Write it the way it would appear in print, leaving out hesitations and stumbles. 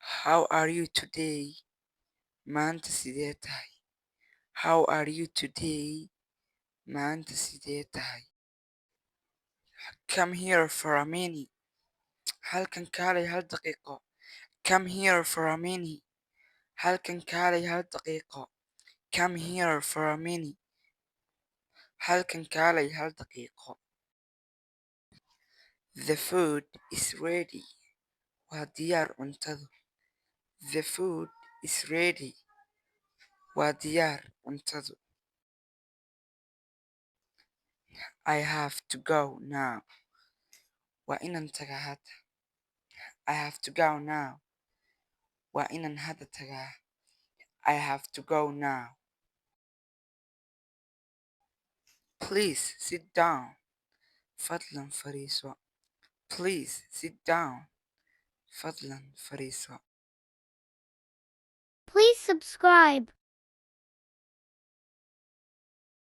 How are you today? Maanta sidee tahay? How are you today? Maanta sidee tahay? Come here for a minute. Halkan kaalay hal daqiiqo. Come here for a minute. Halkan kaalay hal daqiiqo. Come here for a minute. Halkan kaalay hal daqiiqo. The food is ready. Waa diyaar cuntadu. The food is ready. Waa diyaar cuntadu. I have to go now. Waa inaan tagaa hadda. I have to go now. Waa inaan hadda tagaa. I have to go now. Please sit down. Fadlan fadhiiso. Please sit down. Fadlan fadhiiso. Please subscribe.